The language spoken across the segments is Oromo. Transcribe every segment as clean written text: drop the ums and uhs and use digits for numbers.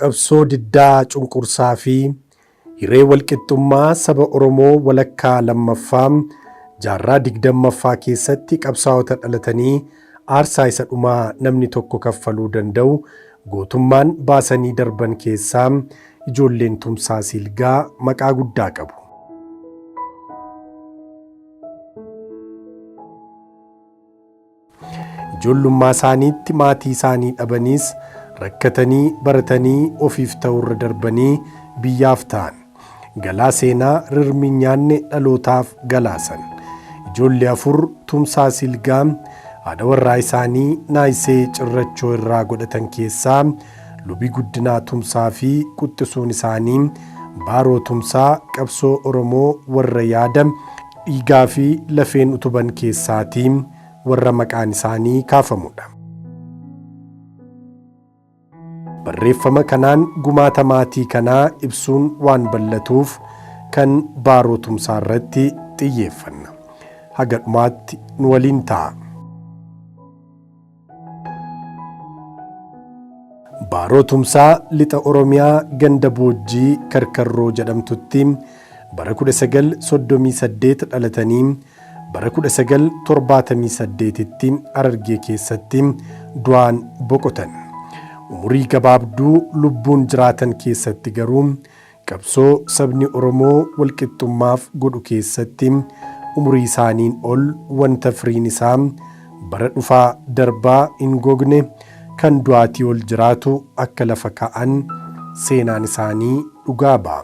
Qabsoo diddaa cunqursaa fi hiree walqixxummaa saba Oromoo walakkaa lammaffaa jaarraa 20ffaa keessatti qabsaa'ota dhalatanii aarsaa isa dhumaa namni tokko kaffaluu danda'u gootummaan baasanii darban keessaa ijoolleen Tumsaa Siilgaa maqaa guddaa qabu. Ijoollummaa isaaniitti maatii isaanii dhabaniis rakkatanii baratanii ofiif ta'uurra darbanii biyyaaf ta'an. Galaa seenaa rirmi hin nyaanne dhalootaaf galaasan. Ijoollee afur Tumsaa Siilgaa haadha warraa isaanii Naayisee Cirrachoo irraa godhatan keessaa Lubi Guddinaa Tumsaa fi quxxisuun isaanii Baaroo Tumsaa qabsoo Oromoo warra yaada, dhiigaa fi lafeen utuban keessaatii warra maqaan isaanii kaafamudha. Barreeffama kanaan gumaata maatii kanaa ibsuun waan ballatuuf kan Baaroo Tumsaa irratti xiyyeeffanna. Haga dhumaatti nu waliin ta'a. Baaroo Tumsaa lixa Oromiyaa ganda Boojjii Karkarroo jedhamtutti bara 1938 dhalatanii bara 1978tti Harargee keessatti du'aan boqotan. Umurii gabaabduu lubbuun jiraatan keessatti garuu qabsoo sabni Oromoo walqixxummaaf godhu keessatti umurii isaaniin ol wanta firiin isaa bara dhufaa darbaa hin gogne kan du'aatii ol jiraatu akka lafa kaa'an seenaan isaanii dhugaa ba'a.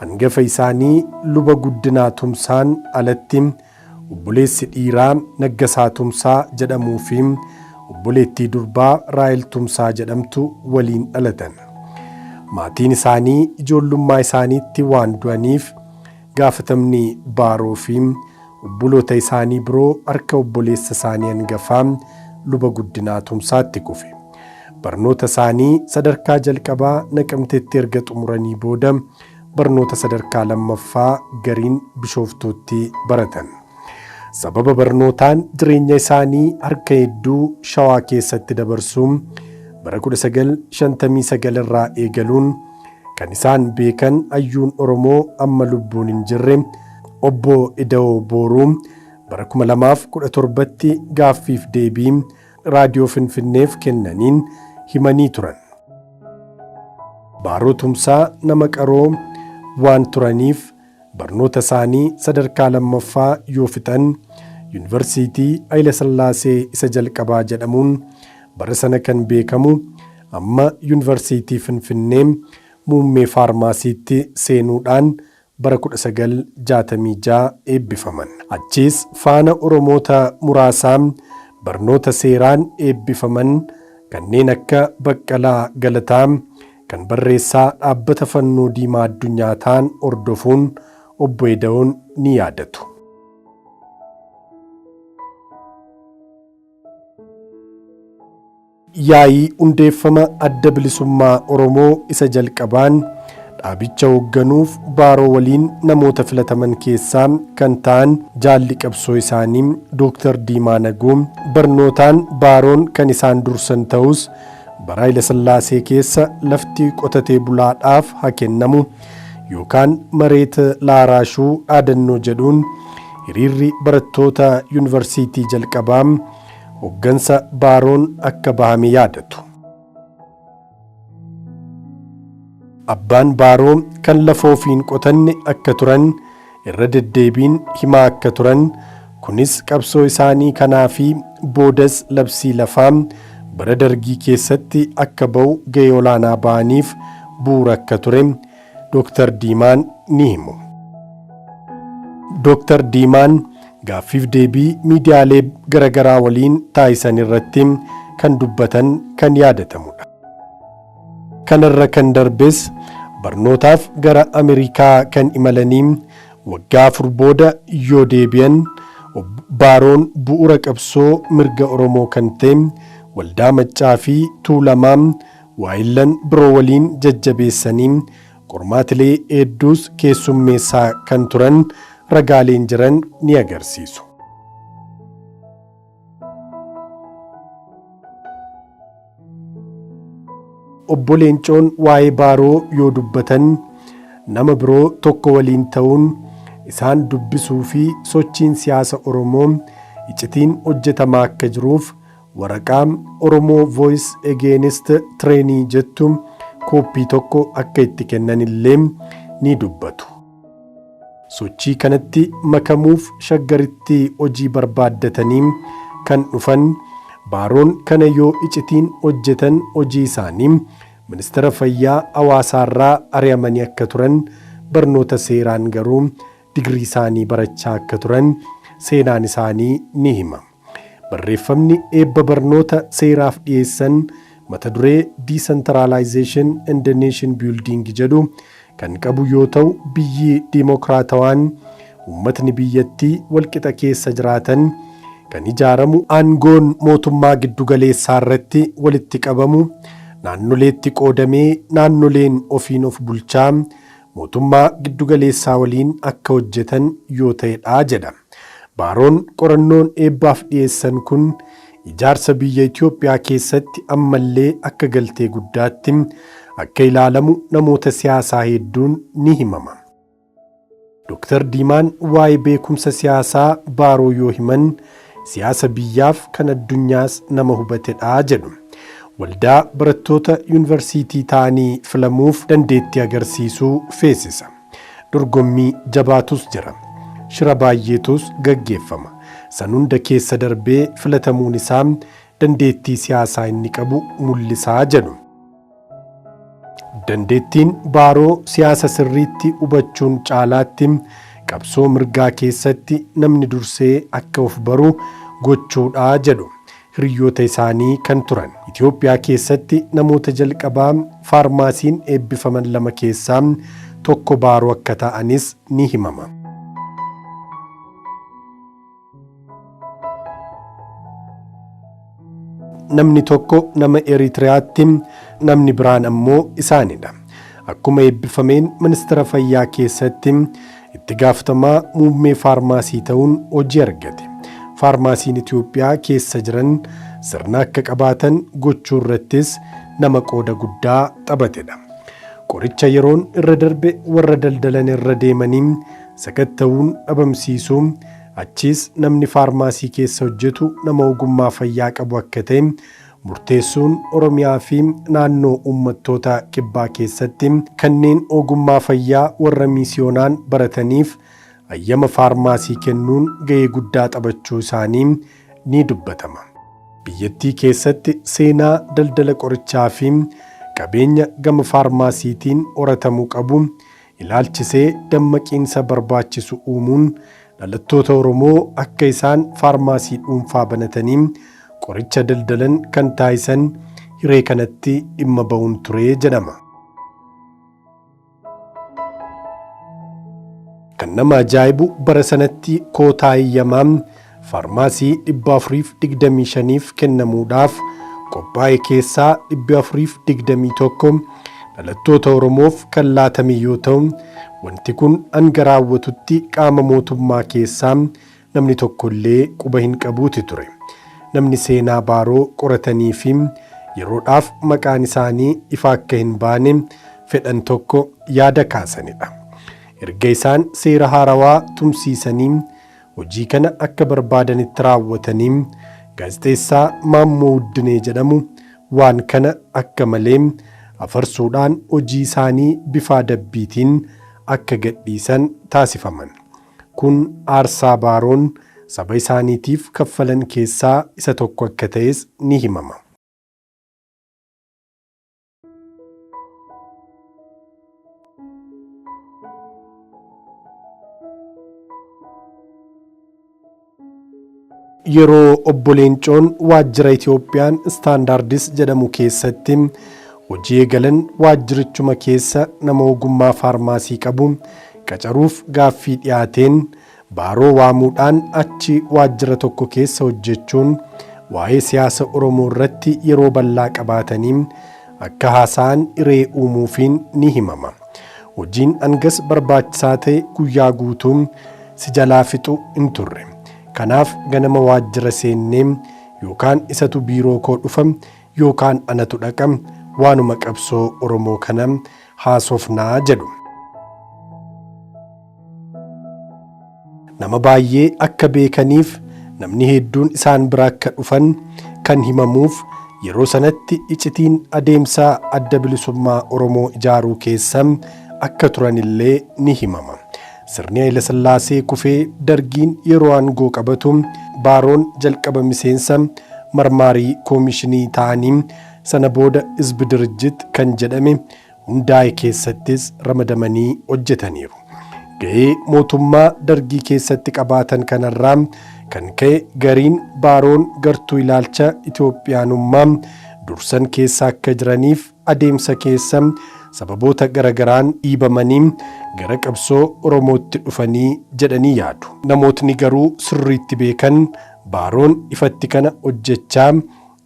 Hangafa isaanii Luba Guddinaa Tumsaan alatti obboleessi dhiiraa Naggasaa Tumsaa jedhamuu fi obboleettii durbaa Raahel Tumsaa jedhamtu waliin dhalatan. Maatiin isaanii ijoollummaa isaaniitti waan du'aniif gaafatamni Baaroo fi obboloota isaanii biroo harka obboleessa isaanii hangafaa Luba Guddinaa Tumsaatti kufe. Barnoota isaanii sadarkaa jalqabaa Naqamteetti erga xumuranii booda barnoota sadarkaa lammaffaa gariin Bishooftuutti baratan. Sababa barnootaan jireenya isaanii harka hedduu Shawaa keessatti dabarsuun bara 1959 irraa eegaluun kan isaan beekan hayyuun Oromoo amma lubbuun hin jirre Obbo Ida'oo Booruu bara 2017tti gaaffiif deebii Raadiyoo Finfinneef kennaniin himanii turan. Baaroo Tumsaa nama qaroo waan turaniif barnoota isaanii sadarkaa lammaffaa yoo fixan Yuunivarsiitii Hayilasallaasee isa jalqabaa jedhamuun bara sana kan beekamu amma Yuunivarsiitii Finfinnee muummee Faarmaasiitti seenuudhaan bara 1966 eebbifaman. Achiis faana Oromoota muraasaa barnoota seeraan eebbifaman kanneen akka Baqqalaa Galataa kan barreessaa Dhaabbata Fannoo Diimaa Addunyaa ta'an hordofuun Obbo Eda'oon ni yaadatu. Yaa'ii hundeeffama Adda Bilisummaa Oromoo isa jalqabaan dhaabicha hoogganuuf Baaroo waliin namoota filataman keessaa kan ta'an jaalli qabsoo isaanii Dooktar Diimaa Nagoo barnootaan Baaroon kan isaan dursan ta'us bara Hayilasillaasee keessa lafti qotatee bulaadhaaf haa kennamu yookaan mareet laaraashuu dhaadannoo jedhuun hiriirri barattoota yuunivarsiitii jalqabaa hoggansa Baaroon akka bahame yaadatu. Abbaan Baaroo kan lafa ofiin qotanne akka turan irra deddeebiin himaa akka turan kunis qabsoo isaanii kanaa fi boodas labsii lafaa bara Dargii keessatti akka ba'u ga'ee olaanaa ba'aniif bu'uura akka ture Dooktar Diimaan ni himu. Dooktar Diimaan gaaffiif deebii miidiyaalee garagaraa waliin taasisan irratti kan dubbatan kan yaadatamudha. Kanarra kan darbes barnootaaf gara Ameerikaa kan imalanii waggaa 4 booda yoo deebi'an Baaroon bu'uura qabsoo mirga Oromoo kan ta'e Waldaa Maccaa fi Tuulamaa waahillan biroo waliin jajjabeessanii qormaatilee heedduus keessummeessaa kan turan ragaaleen jiran ni agarsiisu. Obbo Leencoon waa'ee Baaroo yoo dubbatan nama biroo tokko waliin ta'uun isaan dubbisuu fi sochiin siyaasa Oromoo icitiin hojjetamaa akka jiruuf waraqaa Oromo Voice Against Tyranny jettu kooppii tokko akka itti kennan illee ni dubbatu. Sochii kanatti makamuuf Shaggaritti hojii barbaaddatanii kan dhufan Baaroon kana yoo icitiin hojjetan hojii isaanii Ministeera Fayyaa Hawaasaarraa ari'amanii akka turan barnoota seeraan garuu digirii isaanii barachaa akka turan seenaan isaanii ni hima. Barreeffamni eebba barnoota seeraaf dhiyeessan mata duree Decentralization and Nation Building jedhu kan qabu yoo ta'u biyyi dimokiraatawaan uummatni biyyattii walqixa keessa jiraatan kan ijaaramu aangoon mootummaa giddugaleessaa irratti walitti qabamu naannoleetti qoodamee naannoleen ofiin of bulchaa mootummaa giddugaleessaa waliin akka hojjetan yoo ta'edha jedha. Baaroon qorannoon eebbaaf dhiyeessan kun ijaarsa biyya Itoophiyaa keessatti ammallee akka galtee guddaatti akka ilaalamu namoota siyaasaa hedduun ni himama. Dr. Diimaan waa'ee beekumsa siyaasaa Baaroo yoo himan siyaasa biyyaaf kan addunyaas nama hubatedha jedhu. Waldaa barattoota yuunivarsiitii ta'anii filamuuf dandeettii agarsiisuu feesisa. Dorgommii jabaatus jira. Shira baay'eetus gaggeeffama. San hunda keessa darbee filatamuun isaa dandeettii siyaasaa inni qabu mul'isaa jedhu. Dandeettiin Baaroo siyaasa sirriitti hubachuun caalaatti qabsoo mirgaa keessatti namni dursee akka of baru gochuudha jedhu hiriyoota isaanii kan turan. Itoophiyaa keessatti namoota jalqabaa faarmaasiin eebbifaman lama keessaa tokko Baaroo akka ta'anis ni himama. Namni tokko nama Eritiriyaatti, namni biraan ammoo isaanidha. Akkuma eebbifameen ministeera fayyaa keessatti itti gaafatamaa muummee faarmaasii ta'uun hojii argate. Faarmaasiin Itoophiyaa keessa jiran sirna akka qabaatan gochuu irrattis nama qooda guddaa taphatedha. Qoricha yeroon irra darbe warra daldalan irra deemanii sakatta'uun dhabamsiisuu, achiis namni faarmaasii keessa hojjetu nama ogummaa fayyaa qabu akka ta'e murteessuun Oromiyaa fi naannoo uummattoota kibbaa keessatti kanneen ogummaa fayyaa warra miisiyoonaan barataniif hayyama faarmaasii kennuun ga'ee guddaa taphachuu isaanii ni dubbatama. Biyyattii keessatti seenaa daldala qorichaa fi qabeenya gama faarmaasiitiin horatamuu qabu ilaalchisee dammaqiinsa barbaachisu uumuun dhalattoota Oromoo akka isaan faarmaasii dhuunfaa banatanii qoricha daldalan kan taasisan hiree kanatti dhimma ba'uun ture jedhama. Kan nama ajaa'ibu bara sanatti kootaa eeyyamaa faarmaasii 425f kennamuudhaaf qophaa'e keessaa 421 dhalattoota Oromoof kan laatame yoo ta'u, wanti kun hanga raawwatutti qaama mootummaa keessaa namni tokkollee quba hin qabuuti ture. Namni seenaa Baaroo qoratanii fi yeroodhaaf maqaan isaanii ifa akka hin baane fedhan tokko yaada kaasanidha. Erga isaan seera haarawaa tumsiisanii hojii kana akka barbaadanitti raawwatanii gaazexeessaa Maammoo Wuddinee jedhamu waan kana akka malee afarsuudhaan hojii isaanii bifa adabbiitiin akka gadhiisan taasifaman. Kun aarsaa Baaroon saba isaaniitiif kaffalan keessaa isa tokko akka ta'es ni himama. Yeroo Obbo Leencoon waajjira Itoophiyaan Istaandaardis jedhamu keessatti hojii eegalan waajjirichuma keessa nama ogummaa faarmaasii qabu qacaruuf gaaffii dhiyaateen Baaroo waamuudhaan achi waajjira tokko keessa hojjechuun waa'ee siyaasa Oromoo irratti yeroo bal'aa qabaatanii akka haasa'an hiree uumuufiin ni himama. Hojiin hangas barbaachisaa ta'e guyyaa guutuu si jalaa fixu hin turre. Kanaaf ganama waajjira seennee yookaan isatu biiroo koo dhufa yookaan anatu dhaqa waanuma qabsoo Oromoo kana haasofnaa jedhu. Nama baay'ee akka beekaniif namni hedduun isaan bira akka dhufan kan himamuuf yeroo sanatti icitiin adeemsa Adda Bilisummaa Oromoo ijaaruu keessa akka turanillee ni himama. Sirni Hayilasillaasee kufee Dargiin yeroo aangoo qabatu Baaroon jalqaba miseensa marmaarii koomishinii ta'anii sana booda Hizb Dirijjit kan jedhame hundaa'e keessattis ramadamanii hojjetaniiru. Ga'ee mootummaa Dargii keessatti qabaatan kanarraa kan ka'e gariin Baaroon gartuu ilaalcha Itoophiyaanummaa dursan keessa akka jiraniif adeemsa keessa sababoota garagaraan dhiibamanii gara qabsoo Oromootti dhufanii jedhanii yaadu. Namootni garuu sirriitti beekan Baaroon ifatti kana hojjechaa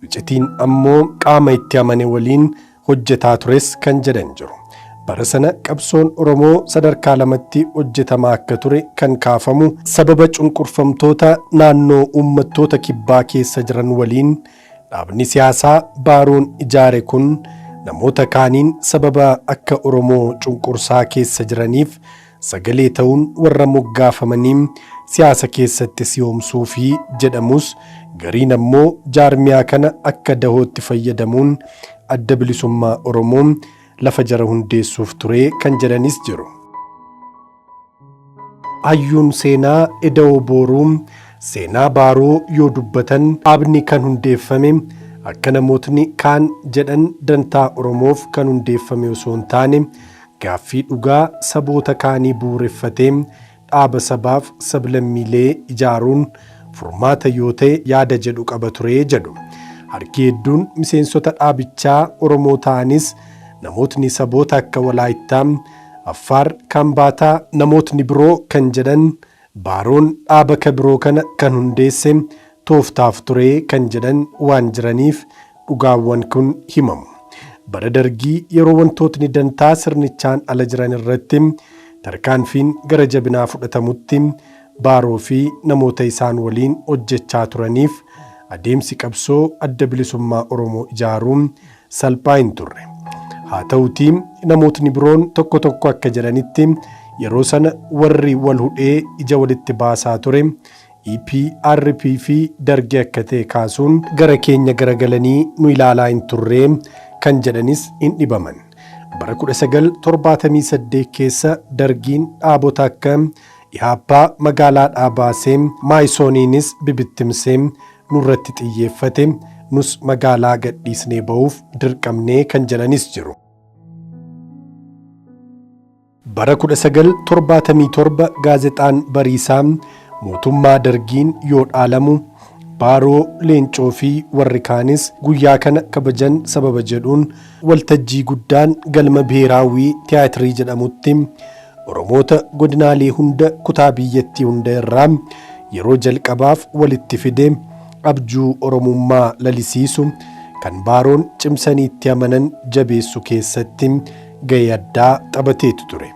icitiin ammoo qaama itti amane waliin hojjetaa tures kan jedhan jiru. Bara sana qabsoon Oromoo sadarkaa lamatti hojjetamaa akka ture kan kaafamu sababa cunqurfamtoota naannoo uummattoota kibbaa keessa jiran waliin dhaabni siyaasaa Baaroon ijaare kun namoota kaaniin sababa akka Oromoo cunqursaa keessa jiraniif sagalee ta'uun warra moggaafamanii siyaasa keessatti si'oomsuufi jedhamus gariin ammoo jaarmiyaa kana akka dahootti fayyadamuun Adda Bilisummaa Oromoo lafa jara hundeessuuf ture kan jedhanis jiru. Hayyuun seenaa Eda'oo Booruu seenaa Baaroo yoo dubbatan dhaabni kan hundeeffame akka namootni kaan jedhan dantaa Oromoof kan hundeeffame osoo hin taane gaaffii dhugaa saboota kaanii bu'uureffatee dhaaba sabaaf sablammiilee ijaaruun furmaata yoo ta'e yaada jedhu qaba ture jedhu. Harki hedduun miseensota dhaabichaa Oromoo ta'anis namootni saboota akka Walaayittaa, Affaar, Kambaataa namootni biroo kan jedhan Baaroon dhaaba ka biroo kana kan hundeesse tooftaaf ture kan jedhan waan jiraniif dhugaawwan kun himamu. Bara Dargii yeroo wantootni dantaa sirnichaan ala jiran irratti tarkaanfiin gara jabinaa fudhatamutti Baaroo fi namoota isaan waliin hojjechaa turaniif adeemsi qabsoo Adda Bilisummaa Oromoo ijaaruu salphaa hin turre. Haa ta'utii namootni biroon tokko tokko akka jedhanitti yeroo sana warri wal hudhee ija walitti baasaa ture EPRP fi Dargii akka ta'e kaasuun gara keenya garagalanii nu ilaalaa hin turre kan jedhanis hin dhibaman. Bara 1978 keessa Dargiin dhaabota akka Ihaappaa magaalaadhaa baasee Maayisooniinis bibittimsee nurratti xiyyeeffate nus magaalaa gadhiisnee ba'uuf dirqamnee kan jedhanis jiru. Bara 1977 gaazexaan Bariisaa mootummaa Dargiin yoo dhaalamu Baaroo, Leencoo fi warri kaanis guyyaa kana kabajan sababa jedhuun waltajjii guddaan galma Biheeraawwii Tiyaatirii jedhamutti Oromoota godinaalee hunda kutaa biyyattii hunda irraa yeroo jalqabaaf walitti fide abjuu Oromummaa lalisiisu kan Baaroon cimsanii itti amanan jabeessu keessatti ga'ee addaa taphateetu ture.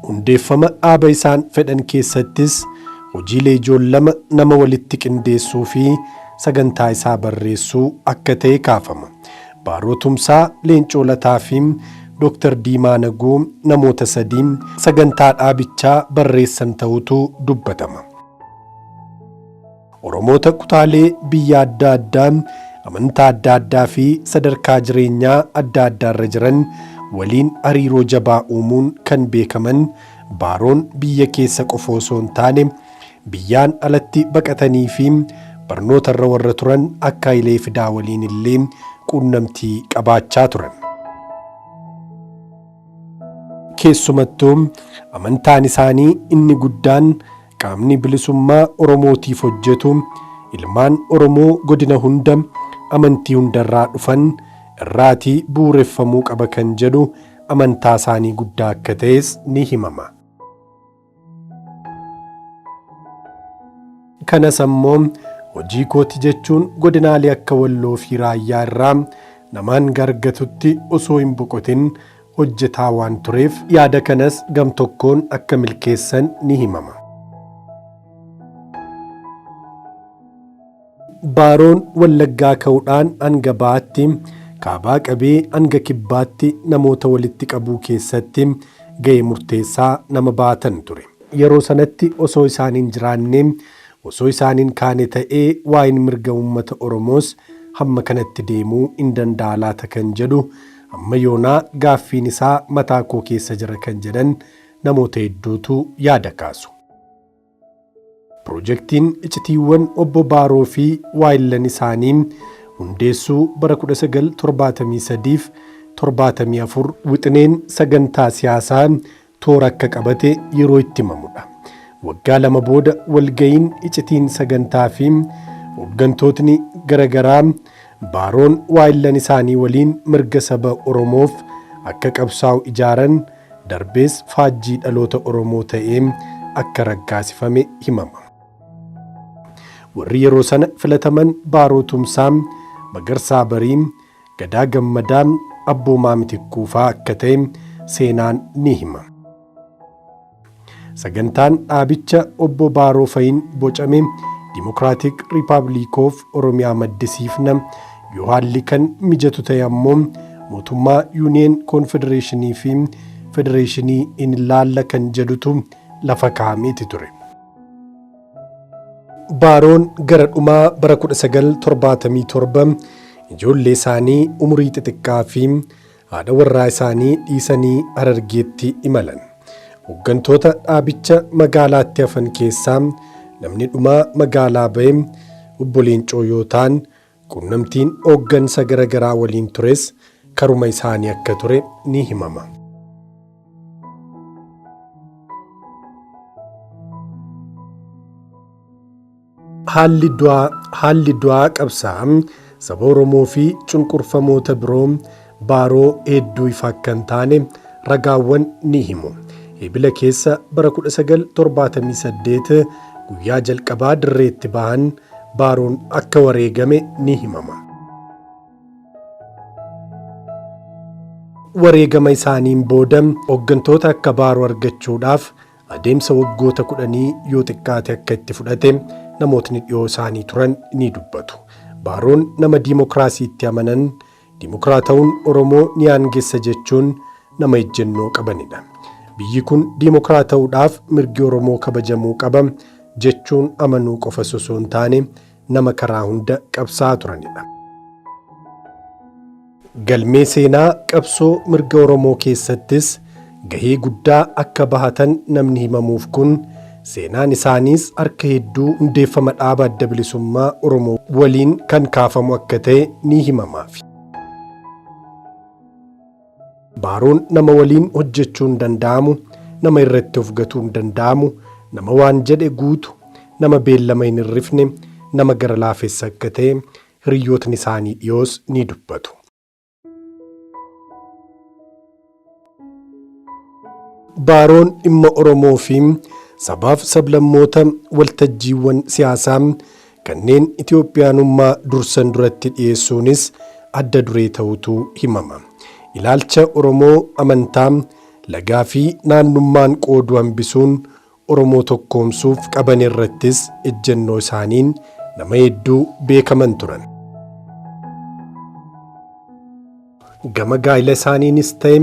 Hundeeffama dhaaba isaan fedhan keessattis hojiilee ijoon lama nama walitti qindeessuu fi sagantaa isaa barreessuu akka ta'e kaafama. Baaroo Tumsaa, Leencoo Lataa fi Dr. Diimaa Nagoo namoota sadii sagantaa dhaabichaa barreessan ta'utu dubbatama. Oromoota kutaalee biyya adda addaa, amantaa adda addaa fi sadarkaa jireenyaa adda addaarra jiran waliin hariiroo jabaa uumuun kan beekaman Baaroon biyya keessa qofa osoo hin taane biyyaan alatti baqatanii fi barnootarra warra turan akka Hayilee Fidaa waliin illee quunnamtii qabaachaa turan. Keessumattuu amantaan isaanii inni guddaan qaamni bilisummaa Oromootiif hojjetu ilmaan Oromoo godina hunda amantii hundarraa dhufan irraatii bu'uureffamuu qaba kan jedhu amantaa isaanii guddaa akka ta'es ni himama. Kanas ammoo hojii kooti jechuun godinaalee akka Walloo fi Raayyaa irraa namaan gargatutti osoo hin boqotin hojjetaa waan tureef yaada kanas gamtokkoon akka milkeessan ni himama. Baaroon Wallaggaa ka'uudhaan hanga Bahaatti, Kaabaa qabee hanga Kibbaatti namoota walitti qabuu keessatti gahee murteessaa nama bahatan ture. Yeroo sanatti osoo isaan hin jiraanne, osoo isaan hin kaane ta'ee waa'een mirga uummata Oromoos hamma kanatti deemuu hin danda'a laata kan jedhu hamma yoonaa gaaffiin isaa mataa koo keessa jira kan jedhan namoota hedduutu yaada kaasu. Pirojektiin icitiiwwan Obbo Baaroo fi waayillan isaanii hundeessuu bara 1973 fi 74 wixineen sagantaa siyaasaa toora akka qabate yeroo itti himamudha. Waggaa lama booda walga'iin icitiin sagantaa fi hooggantootni garagaraa Baaroon waayillan isaanii waliin mirga saba Oromoof akka qabsaa'u ijaaran darbees faajjii dhaloota Oromoo ta'ee akka raggaasifame himama. Warri yeroo sana filataman Baaroo Tumsaa, Magarsaa Barii, Gadaa Gammadaa, Abboomaa Mitikkuu fa'aa akka ta'e seenaan ni hima. Sagantaan dhaabicha Obbo Baaroo fa'iin bocame Dimokiraatik Riippaabiliik of Oromiyaa maddisiifna, yoo haalli kan mijatu ta'e ammoo mootummaa Yuuniyeen Koonfedereeshinii fi Federeeshinii in laalla kan jedhutu lafa kaa'ameeti ture. Baaroon gara dhumaa bara 1977 ijoollee isaanii umurii xixiqqaa fi haadha warraa isaanii dhiisanii Harargeetti imalan. Hooggantoota dhaabicha magaalaatti hafan keessaa namni dhumaa magaalaa ba'e Obbo Leencoo yoo ta'an, quunnamtiin hooggansa gara garaa waliin tures karuma isaanii akka ture ni himama. Haalli du'aa Haalli du'aa qabsaa'aa saba Oromoo fi cunqurfamoota biroo Baaroo hedduu ifa akka hin taane ragaawwan ni himu. Eebila keessa bara 1978 guyyaa jalqabaa dirreetti bahan Baaroon akka wareegame ni himama. Wareegama isaaniin booda hooggantoota akka Baaroo argachuudhaaf adeemsa waggoota kudhanii yoo xiqqaate akka itti fudhate namootni dhiyoo isaanii turan ni dubbatu. Baaroon nama diimokiraasiitti amanan, diimokiraata'uun Oromoo ni aangessa jechuun nama ejjennoo qabanidha. Biyyi kun diimokiraata'uudhaaf mirgi Oromoo kabajamuu qaba jechuun amanuu qofa osoo hin taane nama karaa hunda qabsaa'aa turanidha. Galmee seenaa qabsoo mirga Oromoo keessattis gahee guddaa akka bahatan namni himamuuf kun seenaan isaaniis harka hedduu hundeeffama dhaaba Adda Bilisummaa Oromoo waliin kan kaafamu akka ta'e ni himamaafi. Baaroon nama waliin hojjechuun danda'amu, nama irratti of gatuun danda'amu, nama waan jedhe guutu, nama beellama hin hirrifne, nama gara laafessa akka ta'e hiriyyootni isaanii dhiyoos ni dubbatu. Baaroon dhimma Oromoo fi sabaaf sablammoota waltajjiiwwan siyaasaa kanneen Itoophiyaanummaa dursan duratti dhiyeessuunis adda duree ta'utu himama. Ilaalcha Oromoo amantaa, lagaa fi naannummaan qooduu hambisuun Oromoo tokkoomsuuf qaban irrattis ejjennoo isaaniin nama hedduu beekaman turan. Gama gaa'ila isaaniinis ta'e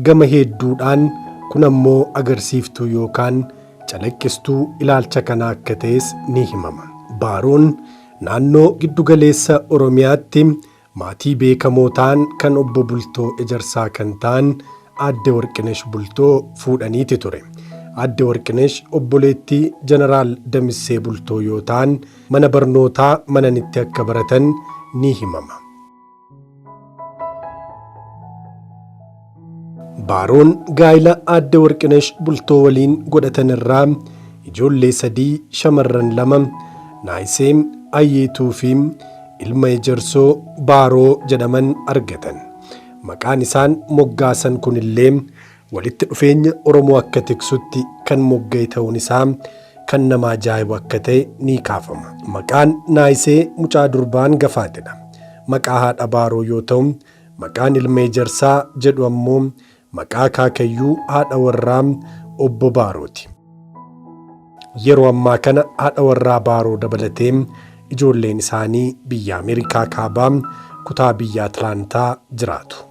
gama hedduudhaan kun ammoo agarsiiftuu yookaan calaqqistuu ilaalcha kanaa akka ta'es ni himama. Baaroon naannoo giddugaleessa Oromiyaatti maatii beekamoo ta'an kan Obbo Bultoo Ejersaa kan ta'an Aadde Warqinesh Bultoo fuudhaniiti ture. Aadde Warqinesh obboleettii Jeneraal Damissee Bultoo yoo ta'an mana barnootaa Mananitti akka baratan ni himama. Baaroon gaa'ila Aadde Warqinesh Bultoo waliin godhatan irraa ijoollee sadii shamarran lama Naayisee Ayyeetuu fi ilma Ejersoo Baaroo jedhaman argatan. Maqaan isaan moggaasan kunillee walitti dhufeenya Oromoo akka tiksutti kan mogga'e ta'uun isaa kan nama ajaa'ibu akka ta'e ni kaafama. Maqaan Naayisee mucaa durbaa hangafaatidha. Maqaa haadha Baaroo yoo ta'u, maqaan ilma Ejersaa jedhu ammoo maqaa akaakayyuu haadha warraa Obbo Baarooti. Yeroo ammaa kana haadha warraa Baaroo dabalatee Ijoolleen isaanii biyya Ameerikaa kaabaa kutaa biyya Atlaantaa jiraatu.